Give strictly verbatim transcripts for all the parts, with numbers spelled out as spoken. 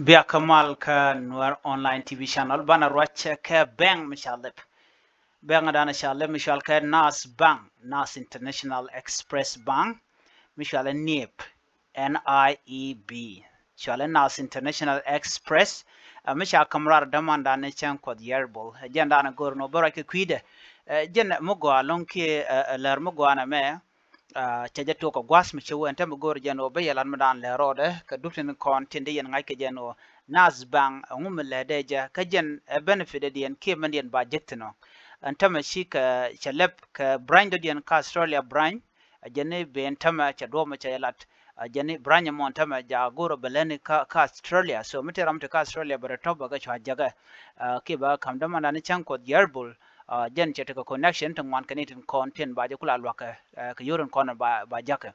Bia kä mal kä Nuer Online T V channel, banɛ ruac kɛ bank mi ca lɛp. Bank dan ca lɛp mi cɔal kɛ Nas Bank, Nas International Express Bank, mi cɔal ɛ NIEB, N I E B. Cɔal ɛ Nas International Express, ɛ mi ca käm raar dämandan ni Cäŋ Kuɔth Yɛr Bol. Ɛ jɛn dan go̱r ni wä bä ruac kɛ kui̱dɛ. Ɛ jɛn mi gɔaa ɛlɔ̱ŋ kiɛ, ɛ, ɛ lär mi gɔaa nɛmɛ, ah, cɛ jɛ tuɔk kɛ gua̱a̱th mi ci wä ɛn täämɛ go̱o̱r jɛn ɣöö bä yɛ lat mi daan lɛ rɔɔdɛ kɛ dup tin kɔn tin di yɛn ŋa̱c kɛ jɛn ɣöö Nas Bank ɛŋu mi lɛ dee jɛ kä jɛn ɛ benefit dee diɛn kiɛ mɛn diɛn ba jek thin ɔ. Ɛn täämɛ ci kɛ cɛ lɛp kɛ branch dee diɛn kä Australia branch, ɛ jɛn ni ben täämɛ cɛ duɔ̱ɔ̱p mi cɛ jɛ lat, ɛ jɛn ni branch ɛmɔ ɛn täämɛ ja go̱o̱r ɔ bɛ lɛni kä, kä Australia. So mi te ram ti kä Australia bɛ rɛ tɔp bɛ kɛ cua jekɛ, ah, kiɛ bɛ käm dämandan ni Cäŋ Kuɔth Yɛr Bol, ah, jɛn cɛ tekɛ connection ti ŋuan kɛ ni tin kɔn tin ba jɛ kula lua̱kɛ, ah, kɛ yo̱r in kɔn ba, ba jakä.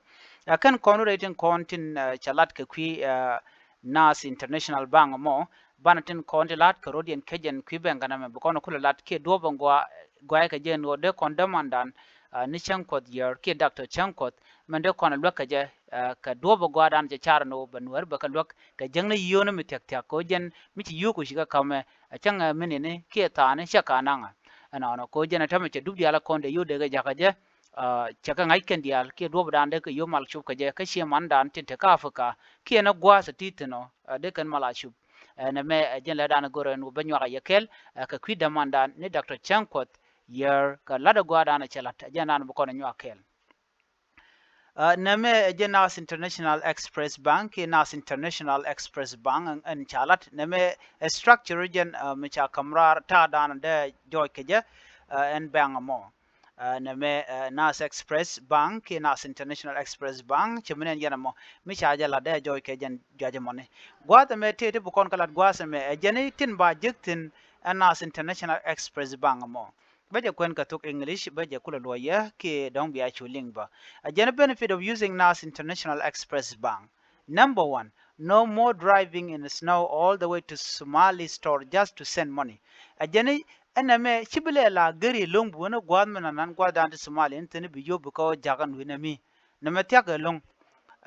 Ah, kɛn kɔn rɛy tin kɔn tin, ah, cɛ lat kɛ kui̱, ah, Nas International Bank mɔ, banɛ tin kɔn ti lat kɛ rɔ̱diɛn kɛ jɛn kui̱ bank nɛmɛ bi kɔn kula lat kiɛ duɔ̱ɔ̱p in gɔaa, gɔaa kɛ jɛn ɣöö dee kɔn dämandan, ah, ni Cäŋ Kuɔth Yɛr kiɛ Doctor Cäŋ Kuɔth, mɛn dee kɔn luäk kɛ jɛ, ah, kɛ duɔ̱ɔ̱p in gɔaa dan cɛ car ni ɣöö bɛ Nuɛr bɛ kɛ luäk kɛ jäŋni yio̱o̱ni mi thia̱k thia̱k kɛ ɣöö jɛn mi ci yio̱o̱k ku cikɛ ka̱mɛ, ah, cäŋ, ah, mi nini kiɛ thaani cɛ ka naŋ. Ɛnɔnɔ kɛ ɣöö jɛn ɛ täämɛ cɛ dup diaal ɛ kɔn dee yio̱o̱k dee kɛ jakä jɛ, ah, cɛ kɛ ŋa̱c kɛn diaal kiɛ duɔ̱ɔ̱p dan dee kɛ yio̱o̱k mal cop kɛ jɛ kä ciɛ man dan tin te kä Africa kiɛ ni gua̱a̱th ti thin ɔ, ah, dee kɛn mal a cop. Ɛn ɛmɛ ɛ jɛn lɛ dan go̱r ɛn wä bä nyuak a yɛ kɛl, ah, kɛ kui̱ dämandan ni Doctor Cäŋ Kuɔth Yɛr kɛ lat ɛ gɔaa dan ɛ cɛ lat ɛ jɛn dan bi kɔn ɛ nyuak kɛl. Ah, nɛmɛ ɛ jɛn Nas International Express Bank kiɛ Nas International Express Bank ɛn, ɛn ca lat nɛmɛ ɛ structure jɛn, ah, mi ca käm raar ta̱a̱ dan dee jɔɔc kɛ jɛ, ah, ɛn bank ɛmɔ. Ah, nɛmɛ, ah, Nas Express Bank kiɛ Nas International Express Bank, ci mi nɛn yɛn ɛmɔ mi ca jɛ lat dee jɔɔc kɛ jɛn juac ɛmɔni. Gua̱a̱th ɛmɛ tëë ti bi kɔn kɛ lat gua̱a̱th ɛmɛ ɛ jɛn i̱ tin ba jek thi̱n ɛ Nas International Express Bank ɛmɔ. Bä jɛ kuɛn kɛ thok English, bä jɛ kulɛ luɔyɛ kiɛ dɔ̱ŋ bia cu liŋ bä. Ɛ jɛn benefit of using Nas International Express Bank. Number one, no more driving in the snow all the way to Somali store just to send money. Ɛ jɛn i̱ ɛn ɛmɛ ci bi lɛ la geri lo̱ŋ bi wä ni gua̱a̱th mi nanan gua̱a̱th dan ti Somali in thi̱n bi yop bi kä wä jakä nui̱n ɛmi. Nɛmɛ thia̱k ɛlɔ̱ŋ.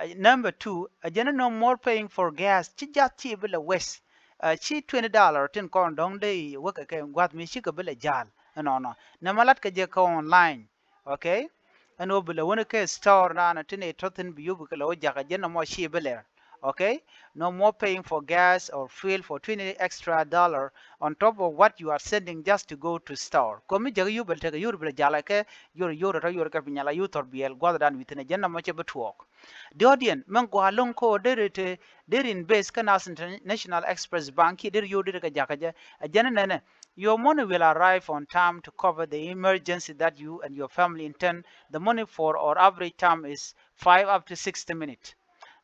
Ɛ, number two, ɛ jɛn i̱ no more paying for gas. Ci jath ci bi lɛ wes. Ɛ, ci twenty dollar tin kɔn dɔ̱ŋ dee i̱ wä kɛ kɛ gua̱th mi cikɛ bi lɛ ja̱l. Ɛnɔnɔ. Nɛmɛ lat kɛ jɛ kɛ online. Okay? Ɛn ɣöö bi lɛ wä ni kɛ store naan tin i̱ tɔ̱ thi̱n bi yop kɛ lɛ wä jakä jɛn nɔmɔ ci bi lɛ. Okay? No more paying for gas or fuel for twenty extra dollar on top of what you are sending just to go to store. Kɔ mi jäk yop bɛ tekɛ yop bɛ ja̱l kɛ yop, yop tɔ̱ yop kɛ bi nyal a yop thɔr biɛl gua̱th dan wi̱thinɛ jɛn nɔmɔ cɛ bi tuɔɔk. Diɔ̱ɔ̱diɛn mɛn gɔaa lo̱ŋ kɔ deri te, deri in base kä Nas International Express Bank kiɛ deri yop deri kɛ jakä jɛ. Ɛ jɛn nɛnɛ, your money will arrive on time to cover the emergency that you and your family intend the money for, or average time is five up to sixty minutes.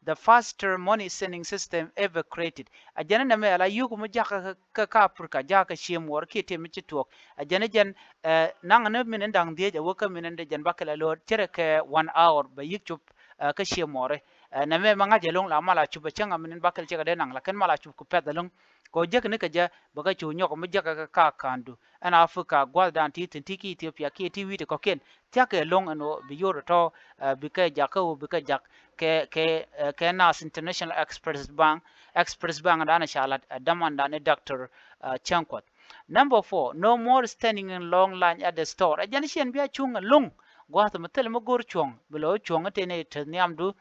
The faster money sending system ever created. Ɛ jɛn nɛmɛ ala yuk mi jakä kä, kä, kä Africa, jakä cië muɔɔr kiɛ tëë mi ci tuɔɔk. Ɛ jɛn jɛn, eh, naŋ ni min in da̱ŋ dhiec ɛ wä kä min in dee jɛn bakɛ la lo̱r cɛ rɛ kɛ one hour bɛ yik cop, eh, kä cië muɔɔri. Eh, nɛmɛ ma ŋa̱c ɛlɔ̱ŋ la mal a cop ɛ cäŋ a min in bakɛ la cɛ kɛ dee naŋ la kɛn mal a cop ku pɛth ɛlɔ̱ŋ. Kɛ ɣöö jäk ni kɛ jɛ bɛ kɛ cu nyɔk mi jäk kɛ kä ka̱a̱kdu. Ɛn Africa gua̱thdan ti thi̱n ti ki Ethiopia kiɛ ti wi̱i̱ ti kɔ̱kiɛn. Thia̱kɛ lo̱ŋ ɛn ɣöö bi yo̱r tɔ̱, eh, bi kɛ jak kä ɣöö bi kɛ jak kɛ, kɛ, eh, kɛ Nas International Express Bank, Express Bank dan ca lat, eh, dämandan ni Doctor, eh, Cäŋ Kuɔth. Number four, no more standing in long line at the store. Ɛ jɛn ciɛn bia cuŋ ɛlɔ̱ŋ. Gua̱th mi thilɛ mi go̱r cuɔ̱ŋ, bi lɛ wä cuɔ̱ŋ ɛ tëë ni teth nhiamdu.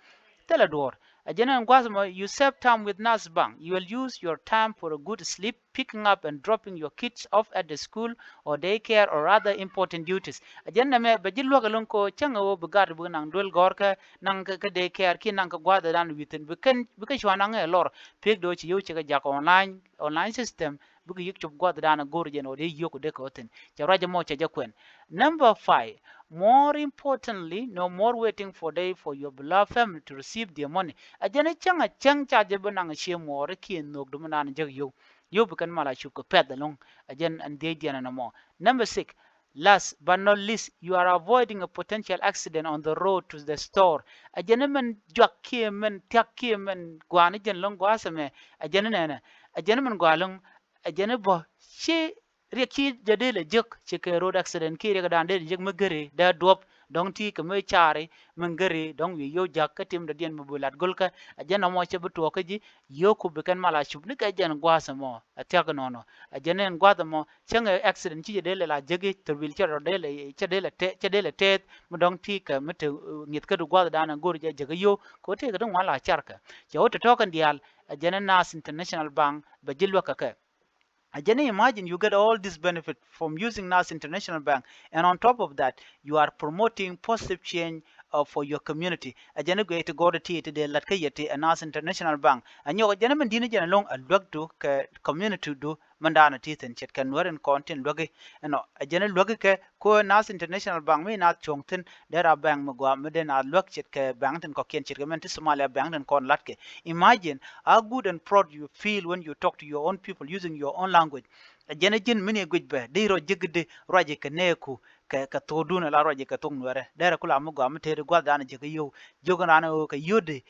Thilɛ duɔ̱ɔ̱r. Ɛ jɛn ɛn gua̱th mɔ, you save time with Nas Bank. You will use your time for a good sleep, picking up and dropping your kids off at the school or daycare or other important duties. Ɛ jɛn nɛmɛ bɛ ji̱ luäk ɛlɔ̱ŋ kɔ cäŋ ɛ ɣöö bi gat bi naŋ duel gɔ̱rkä naŋ kä, kä daycare kiɛ naŋ kä gua̱thdan wi̱thin bi kɛn, bi kɛ cua naŋ ɛ lɔr. Pek do̱ ci yio̱w cikɛ jak online, online system, bikɛ yik cop gua̱thdan go̱r jɛn ɣöö dee yio̱k dee kɛ ɣöö thi̱n. Cɛ ruac ɛmɔ cɛ jɛ kuɛn. Number five, more importantly, no more waiting for day for your beloved family to receive their money. Ɛ jɛn ɛ cäŋ ɛ cäŋ ca jɛ bi naŋ ɛ cië muɔɔri kiɛ nhöök duminan jek yio̱w. Yio̱w bi kɛn mal a cop kɛ pɛth ɛlɔ̱ŋ. Ɛ jɛn ɛn dhiecdiɛn ɛn ɛmɔ. Number six, last but not least, you are avoiding a potential accident on the road to the store. Ɛ jɛn ɛ mɛn juak kiɛ mɛn thia̱k kiɛ mɛn gua̱a̱ni jɛn ɛlɔ̱ŋ gua̱a̱th ɛmɛ. Ɛ jɛn ɛ nɛnɛ. Ɛ jɛn ɛ mɛn gua̱a̱ ɛlɔ̱ŋ. Ɛ jɛn ɛ bä ci riɛk ci jɛ dee lɛ jek ci kɛ road accident kiɛ riɛkdan dee lɛ jek mi geri dee duɔ̱p dɔ̱ŋ ti kɛ mi cari mi geri dɔ̱ŋ wi̱i̱ yio̱w ja̱k kä tim dɔ̱diɛn mi bi lat go̱lkä. Ɛ jɛn ɛmɔ cɛ bi tuɔɔk kä ji̱ yio̱w ku bi kɛn mal a cup ni kɛ jɛn gua̱a̱th ɛmɔ. Ɛ thiak inɔnɔ. Ɛ jɛn ɛn gua̱a̱th ɛmɔ cäŋ ɛ accident ci jɛ dee lɛ la jeki thurbil cɛ rɔ dee lɛ cɛ dee lɛ tɛ cɛ dee lɛ tɛth mi dɔ̱ŋ ti kɛ mi te ŋi̱th kä du gua̱a̱th dan ɛ go̱r jɛ jeki yio̱w kɛ wä tëëk kä ti ŋuan la carkɛ. Cɛ wä te tɔ̱ kɛn diaal. Ɛ jɛn ɛ Naath International Bank bɛ ji̱ luäk kɛ kɛ. Ɛ jɛn ɛ imagine you get all this benefit from using Naath International Bank, and on top of that you are promoting positive change uh, for your community. Ɛ jɛn ɛ guiy ti gɔɔdɛ ti ti dee lat kä yɛ ti ɛ Naath International Bank. Ɛ nyɔk ɛ jɛn ɛ min di̱n ɛ jɛn ɛ lo̱ŋ ɛ luäk du kɛ community du min daanɔ ti thi̱n ce̱tkɛ Nuäär in kɔn tin luäki. Ɛnɔ ɛ jɛn ɛ luäki kɛ ko Naath International Bank mi Naath cuɔ̱ŋ thi̱n dee ra bank mi gɔaa mi dee Naath luäk ce̱tkɛ bank tin kɔ̱kiɛn ce̱tkɛ min ti Somalia bank tin kɔn latkɛ. Imagine how good and proud you feel when you talk to your own people using your own language. Ɛ jɛn ɛ ji̱n min i̱ guic bɛ di rɔ ji̱k di ruac ikɛ nɛɛku kɛ kɛ thokdun ala ruac ikɛ thok Nuɛrɛ. Derɛ kula mi gɔaa mi tëëri gua̱th dan ji̱k i̱ yio̱w jiök in raan ɛ ɣöö kɛ yio̱di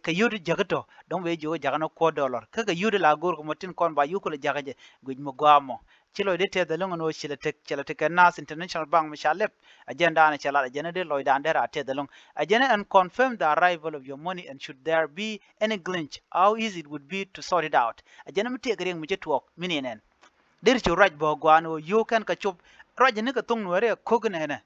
kɛ yio̱di ji̱k itɔ dɔ̱ŋ bɛ jiök i̱ jakä ni kuɔ̱r dollar kä kɛ yio̱di la go̱o̱r kɛ mɔ tin kɔn ba yio̱w kula jakä jɛ guic mi gɔaa mɔ. Ci lɔcdɛ tɛth ɛlɔ̱ŋ ɛn ɣöö ci lɛ tek ci lɛ tek kɛ Naath International Bank mi ca lɛp. Ɛ jɛn daanɛ cɛ lat ɛ jɛn ɛ dee lɔcdan dee raa tɛth ɛlɔ̱ŋ. Ɛ jɛn ɛ ɛn confirm the arrival of your money and should there be any glitch how easy it would be to sort it out. Ɛ jɛn ɛ mi tëëk riɛŋ mi ci tuɔɔk mi ni nɛn. Deri cu ruac bä gua̱a̱n ɣöö yio̱w kɛn kɛ cop ruac ni kɛ thoŋ Nuɛɛri ɛ ko̱k inɛnɛ.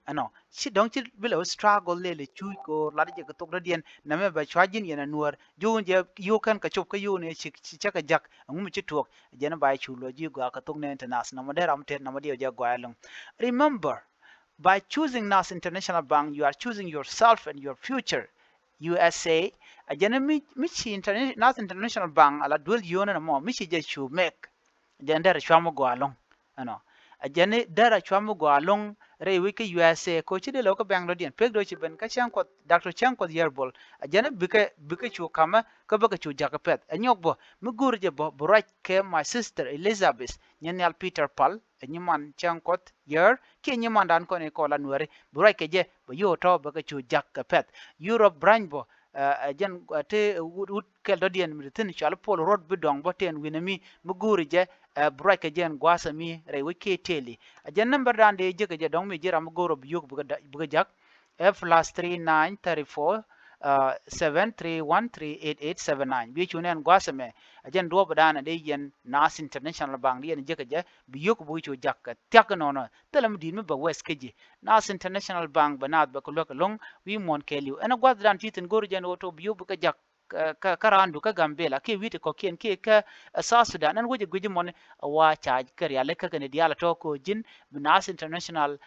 Ɛnɔ ci dɔ̱ŋ ci bi lɛ wä struggle lëë lɛ cuuc ko̱o̱r lat jɛ kɛ thok dɔ̱diɛn nɛmɛ bɛ cua ji̱n yɛn ɛ Nuäär. Ji̱ wun jɛ yio̱w kɛn kɛ cop kä yio̱w ni ci ci cä kɛ jak ɛŋu mi ci tuɔɔk. Ɛ jɛn ɛ ba cu luɔc ji̱ gɔaa kɛ thok ni international nɔmɔ dee ram tet nɔmɔ diɛw jɛ gɔaa ɛlɔ̱ŋ. Remember, by choosing Naath International Bank you are choosing yourself and your future. U S A. Ɛ jɛn ɛ mi mi ci interna- Naath International Bank ala duel yio̱w ni nɔmɔ mi ci jɛ cu mɛk. Jɛn derɛ cuam mi gɔaa ɛlɔ̱ŋ. Ɛnɔ ɛ jɛn derɛ cuam mi gɔaa ɛlɔ̱ŋ rɛy wec kä U S A kɛ ɣöö ci dee lo̱k kä bank dɔ̱diɛn pek dee ci ben kä Cäŋ Kuɔth Doctor Cäŋ Kuɔth Yɛr Bol. Ɛ jɛn bikɛ bikɛ cu ka̱mä kä bikɛ cu jakä pɛth ɛ nyɔk bä mi go̱o̱ri jɛ bä bi ruac kɛ my sister Elizabeth nyin nhial Peter Pal ɛ nyiman Cäŋ Kuɔth Yɛr kiɛ nyimandan kɔn i̱ kɔn la Nuɛɛri bi ruac kɛ jɛ bɛ yio̱w tɔ̱ bikɛ cu jak kɛ pɛth. Europe branch bä ɛ jɛn ti wut wut kɛl dɔ̱diɛn mi ti thi̱n cual Paul Ruɔt bi dɔ̱ŋ bä tin wi̱nɛ mi mi go̱o̱ri jɛ. Ɛ bi ruac kɛ jɛ ɛn gua̱a̱th ɛmi rɛy wec kiɛ tëëli. Ɛ jɛn nambärdan dee jiäkä jɛ dɔ̱ŋ mi ji̱ ram mi go̱o̱r ɔ bi yio̱k bikɛ jak. Ɛ plus three nine thirty four seven three one three eight eight seven nine bi cu nɛn gua̱a̱th ɛmɛ. Ɛ jɛn duɔ̱ɔ̱pdan ɛ dee yɛn Naath International Bank dee yɛn jiäkä jɛ bi yio̱k bikɛ cu jak kɛ thia̱k inɔnɔ. Thilɛ mi di̱i̱t mi bɛ wɛth kä ji̱. Naath International Bank bɛ naath bɛ kɛ luäk ɛlɔ̱ŋ wi̱i̱ muɔ̱ɔ̱n kɛɛliw. Ɛn ɛ gua̱thdan ti thi̱n go̱o̱ri jɛ ɛn ɣöö tɔ̱ bi yio̱w bikɛ jak kä kä raandu kä Gambela kiɛ wi̱i̱ ti kɔ̱kiɛn kiɛ kä South Sudan. Ɛn wec ɛ guic mɔni a wa ca kɛ riali kä kɛn diaal a tɔ̱ kɛ ɣöö ji̱n bi Naath International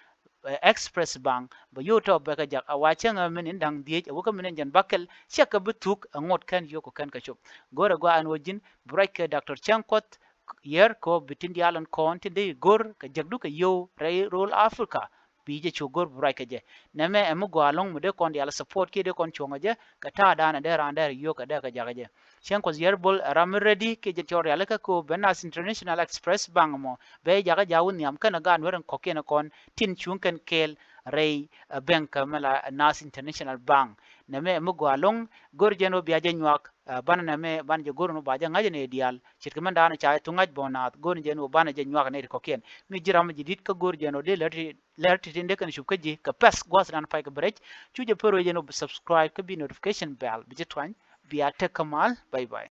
Express Bank bɛ yio̱w tɔ̱ bɛ kɛ jak a wa cäŋ ɛ min in da̱ŋ dhieec a wä kä min in jɛn bäkɛl. Ciɛ kɛ bi thuk ɛ ŋot kɛn yio̱k kɛ kɛn kɛ cop. Go̱o̱rɛ gɔaa ɛn ɣöö ji̱n bi ruac kɛ Doctor Cäŋ Kuɔth Yɛr kɛ ɣöö bi tin diaal in kɔn tin dee i̱ go̱r kɛ jäkdu kɛ yio̱w rɛy ro̱l Africa. Bi jɛ cu go̱r bi ruac kɛ jɛ. Nɛmɛ ɛ mi gɔaa ɛlɔ̱ŋ mi dee kɔn diaal support kiɛ dee kɔn cuɔ̱ŋ ɛ jɛ kɛ ta̱a̱dan ɛ dee raan dee rɛ yio̱k ɛ dee kɛ jakä jɛ. Cäŋ Kuɔth Yɛr Bol ɛ ram mi ready kiɛ jɛ cɔɔr rialikä kɛ ɣöö bɛ Naath International Express Bank ɛmɔ bɛ jakä ja̱ wä nhiam kɛn ɛ gaat Nuɛr in kɔ̱kiɛn ɛ kɔn tin cuŋ kɛn kɛɛl rɛy ɛ bank kä mi la Naath International Bank. Nɛmɛ ɛ mi gɔaa ɛlɔ̱ŋ go̱r jɛn ɣöö bia jɛ nyuak. Banɛ nɛmɛ banɛ jɛ go̱r ni ba jɛ ŋa̱c ni diaal ce̱tkɛ mɛn daanɔ ca tuŋa̱c bɔ naath go̱r ni jɛ ni wä banɛ jɛ nyuak ni ti kɔ̱kiɛn. Mi ji̱ ram mi ji̱ di̱t kä go̱r jɛ ni wä dee lɛr ti lɛr ti tin dee kɛn cup kä ji̱ kɛ pɛth gua̱th dan pay kɛ bɛ rɛc. Cu jɛ pär wee jɛ ni wä bi subscribe kä bi notification bell bi jɛ tuany. Bia tek kä mal. Bye bye.